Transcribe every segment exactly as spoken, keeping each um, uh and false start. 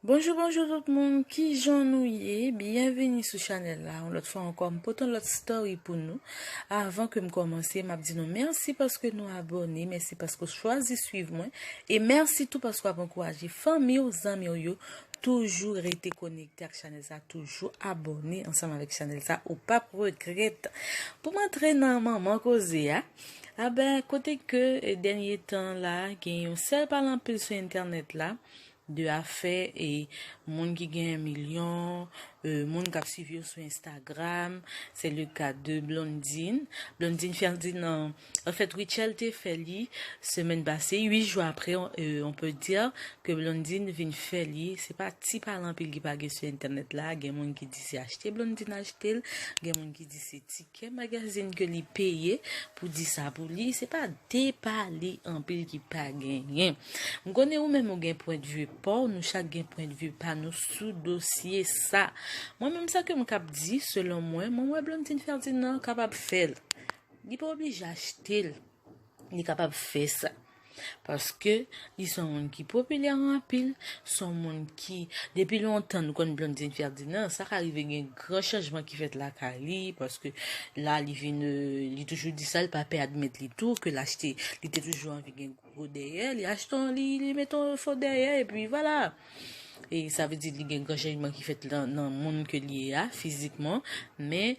Bonjou, bonjou tout moun, kijan nou ye? Byenvini sou chanèl la. Yon lòt fwa ankò, m pote yon lòt story pou nou. Avan ke m kòmanse, m ap di nou mèsi paske nou abòne, mèsi paske w chwazi swiv mwen, e mèsi tou paske w ap ankouraje fanmi w, zanmi w yo, toujou rete konekte ak chanèl sa, toujou abòne ansanm avèk chanèl sa, ou p ap regrèt. Pou m antre nan manman koze a, a ben, kote ke, eh, dènye tan la, gen yon sèl pale anpil sou entènèt la, de afè e moun ki gen milyon, euh, moun k ap swiv yo sou Instagram. Se le ka de Blondine. Blondine Ferdinand, anfèt, Rutshelle te fè li semèn pase, uit jou apre, on, euh, on peut dire ke Blondine vin fè li. Se pa ti pale anpil ki pa gen sou entènèt la. Gen moun ki di se achte Blondine achte l, gen moun ki di se tikè magazin ke li peye pou di sa pou li. Se pa de pale anpil ki pa genyen. M konnen ou menm ou gen pwendvi pa w, nou chak gen pwendvi pa nou sou dosye sa. Mwen menm sa ke m k ap di, selon mwen, mwen wè Blondine Ferdinand kapab fè l. Li pa oblije achte l. Li kapab fè sa. Paske li se yon moun ki popilè anpil, se yon moun ki, depi lontan nou konn Blondine Ferdinand, sa ka rive gen gran chanjman ki fèt lakay li, paske la li vin, euh, li toujou di sa, li pa pè admèt li tou, ke l achte, li te toujou anvi gen gwo dèyè, li achte yon, li, li mete yon fo dèyè, epi vwala. E sa vle di li gen gran chanjman ki fèt nan, nan moun ke li ye a, fizikman, men,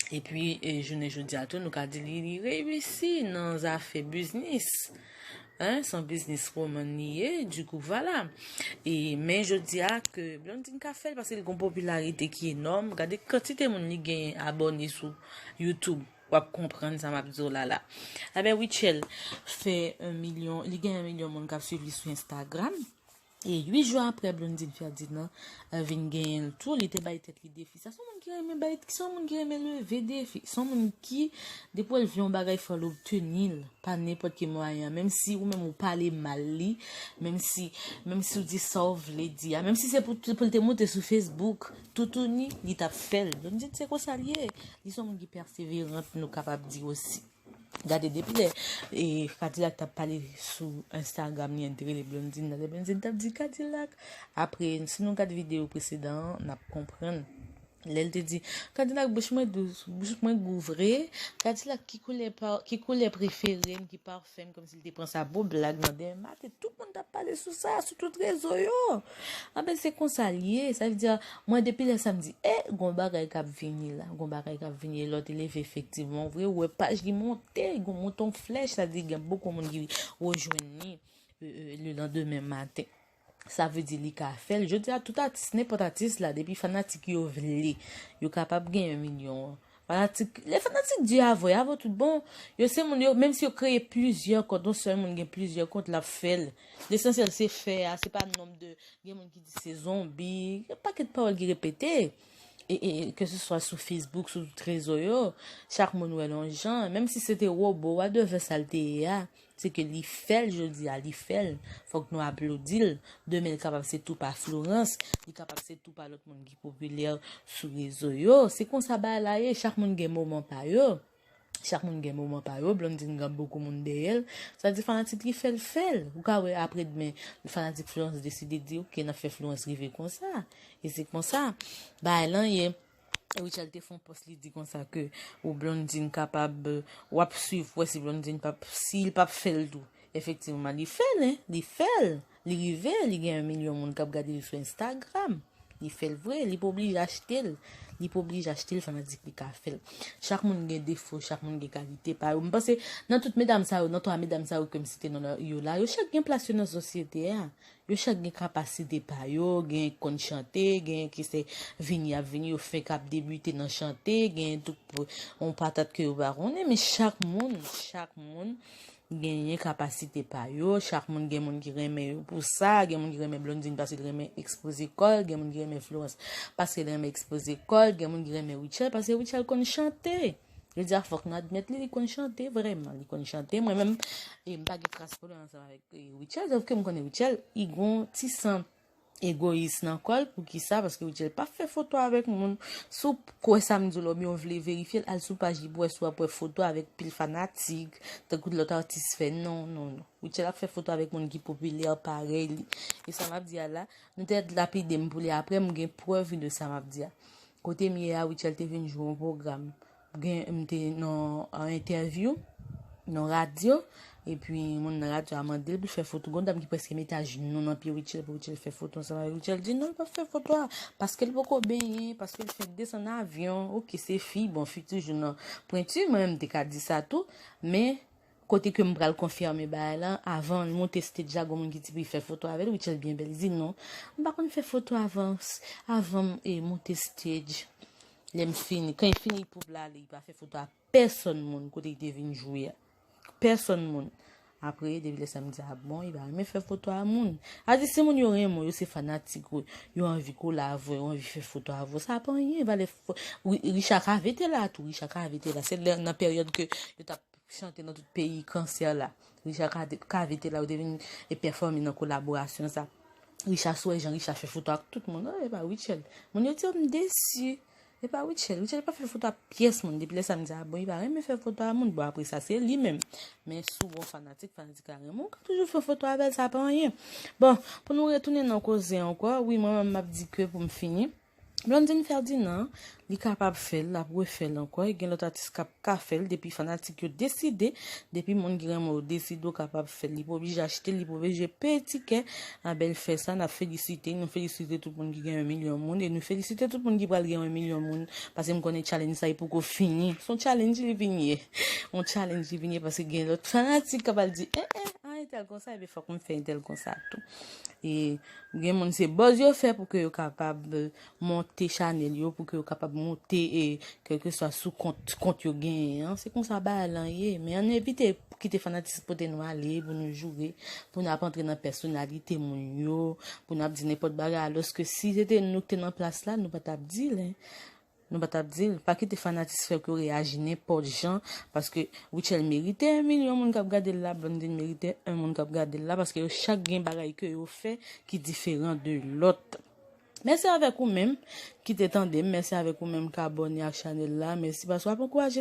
epi, e, jounen jodi a tou, nou ka di li, li reyisi nan zafè biznis. Hein, se yon biznis woman li ye, dikou, vwala. E, men jodi a ke Blondine ka fè l, paske li gen yon popilarite ki enòm. Gade kantite moun li genyen abòne sou YouTube. W ap konprann sa m ap di w la la. Eben, Rutshelle fè yon milyon, li gen yon milyon moun k ap swiv li sou Instagram. E uit jou apre, Blondine Ferdinand, eh, vin genyen l tou. Li te bay tèt li defi. Sa se yon moun ki renmen bay, se yon moun ki renmen leve defi. Se yon moun ki, depi w vle yon bagay, fò l obteni l. Pa nenpòt ki mwayen. Menm si ou menm ou pale mal li, menm si, menm si w di sa w vle di a, menm si se pou, pou l te monte sou Facebook, toutouni, li t ap fè l. Blondine se konsa l ye. Li se yon moun ki pèseverant, nou kapab di osi. Gade, depi lè, e, Kadilak t ap pale sou Instagram li an, te rele Blondine nan, lè Blondine t ap di Kadilak. Apre, si nou gade videyo presedan an, n ap konprann. Lè l te di, Kadilak, bouch mwen dous, bouch mwen gou vre. Kadilak, ki koulè pa, ki koulè prefere m, ki pafè m, kòmsi l te pran sa pou blag nan dèyè maten. Tout moun t ap pale sou sa, sou tout rezo yo. Anben, se konsa l ye. Sa vle di, mwen, depi lè sa, m di, e, gon bagay k ap vini la, gon bagay k ap vini. E lè w te leve, efektivman, vre, ou wè paj li monte, gon mouton flèch, sa di gen bokou moun ki rejwenn li, e, e, le landemen maten. Sa vle di li ka fè l. Jodi a, tout atis, nenpòt atis la, depi fanatik yo vle, yo kapab gen yon milyon an. Fanatik, lè fanatik di avwe, avwe tout bon. Yo se moun yo, menm si yo kreye plizyè kont, yon sèl moun gen plizyè kont, l ap fè l. Lesansyèl se fè a, se pa nonb de, gen moun ki di se zonbi, yon pakèt pawòl ki repete. E, e, e, ke se swa sou Facebook, sou tout rezo yo, chak moun wè l yon jan, menm si se te wobo, whatever sa l te ye a, se ke li fè l jodi a, li fè l. Fòk nou aplodi l. Demen, l kapab se tou pa Florence, li kapab se tou pa lòt moun ki popilè sou rezo yo. Se konsa bagay la ye, chak moun gen moman pa yo. Chak moun gen moman pa yo, Blondine gen bokou moun dèyè l. Sa di fanatik li fè l, fè l. Ou ka wè apre demen, fanatik Florence deside di, ok, n ap fè Florence rive konsa. E se konsa. Bagay lan ye. Rutshelle te fè yon post, li di konsa ke ou Blondine kapab, w ap swiv, wè si Blondine p ap, si l p ap fè l tou. Efektivman, li fè l, hein, li fè l. Li rive, li gen yon milyon moun k ap gade li sou Instagram. Li fè l vre, li pa oblije achte l. Li pa oblije achte l, fanatik li ka fè l. Chak moun gen defo, chak moun gen kalite pa yo. M panse, nan tout medam sa yo, nan twa medam sa yo ke m site non yo la, yo chak gen plas yo nan sosyete a. Yo chak gen kapasite pa yo, gen konn chante, gen ki se vini ap vini, yo fenk ap debite nan chante, gen tout yon patat ke yo pa konnen, men chak moun, chak moun genyen kapasite pa yo, chak moun gen moun ki renmen yo pou sa, gen moun ki renmen Blondine paske l renmen ekspoze kò l, gen moun ki renmen Florence paske l renmen ekspoze kò l, gen moun ki renmen Rutshelle paske Rutshelle konn chante. Yo di a fòk nou admèt li, li konn chante, vrèman, li konn chante. Mwen menm, e, m pa gen kras pwoblèm ansanm avèk, e, Rutshelle, sòf ke m konnen Rutshelle, li gon ti san, egoyis nan kò l. Poukisa? Paske Rutshelle p ap fè foto avèk moun. Si w kwè sa m di w la, oubyen w vle verifye l, al sou paj li pou w wè si w ap wè foto avèk pil fanatik, tankou lòt atis fè. Non, non, non. Rutshelle ap fè foto avèk moun ki popilè parèy li. E sa m ap di a la, nou te lapide m pou li apre, m gen prèv de sa m ap di a. Kote m ye a, Rutshelle te vin jwe yon pwogram. Gen, m te nan an entèvyou, nan radyo, epi moun nan radyo a mande l pou l fè foto. Gon dam ki prèske met ajenou nan pye Rutshelle pou Rutshelle fè foto ansanm avè l. Rutshelle di non, l p ap fè foto a, paske l poko benyen, paske l fenk desann avyon. Oke, se fi, bon, fi toujou nan pwenti, mwen menm m te ka di sa tou, men kote ke m pral konfime bagay la, avan l monte stage la, gon moun ki di pou l fè foto avè l, Rutshelle byen bèl, li di non, m pa konn fè foto avan, avan m e monte stage. Lè m fini, kan l fini pou l ale, li pa fè foto a pèsonn moun kote li te vin jwe a. Pèsonn moun. Apre, depi lè sa m di a bon, li pa renmen fè foto a moun. A di si moun yo renmen w, yo se fanatik ou, yo anvi kole avè w, yo anvi fè foto avè w, sa pa anyen, valè fo-, Ri-, Richard Cavé te la tou, Richard Cavé te la. Se lè, nan peryòd ke yo t ap chante nan tout peyi kansè la. Richard Cavé, Cavé te la, yo te vin e pèfòme nan kolaborasyon sa. Richard, si w wè jan Richard fè foto ak tout moun, oh, e pa Rutshelle. Moun yo di, oh, m desi. E pa Rutshelle. Rutshelle pa fè foto a pyès moun. Depi lè sa m di a bon, li pa renmen fè foto a moun. Bon, apre sa, se li menm. Men si w gon fanatik, fanatik la renmen w, ou ka toujou fè foto avè l, sa pa anyen. Bon, pou nou retounen nan koze ankò, wi, mwen menm m ap di ke pou m fini, Blondine Ferdinand, li kapab fè l, l ap refè l ankò. E gen lòt atis k ap ka fè l, depi fanatik yo deside, depi moun ki renmen w deside, w kapab fè l. Li pa oblije achte l, li pa oblije peye tikè. Abèl fè sa, n ap felisite, nou felisite tout moun ki gen yon milyon moun, e nou felisite tout moun ki pral gen yon milyon moun, paske m konnen challenge sa, li poko fini. Se yon challenge li vin ye. Yon challenge li vin ye, paske gen lòt fanatik k ap al di, eh, eh, ah, entèl konsa, ebyen fòk m fè entèl konsa tou. E gen moun se buzz yo fè pou ke yo kapab, eh, monte chanèl yo, pou ke yo kapab monte, e kèlkeswa sou kont, kont yo genyen an. Se konsa bagay lan ye. Men ann evite kite fanatis pote nou ale, pou nou joure, pou n ap antre nan pèsonalite moun yo, pou n ap di nenpòt bagay. Alòske si se te nou ki te nan plas la, nou pa t ap di l, en. Nou pa t ap di l. Pa kite fanatis fè ke yo reyaji nenpòt jan, paske Rutshelle merite yon milyon moun k ap gade l la, Blondine merite yon moun k ap gade l la, paske yo chak gen bagay ke yo fè ki diferan de lòt. Mèsi avèk ou menm ki te tande m, mèsi avèk ou menm k abòne ak chanèl la, mèsi paske w ap ankouraje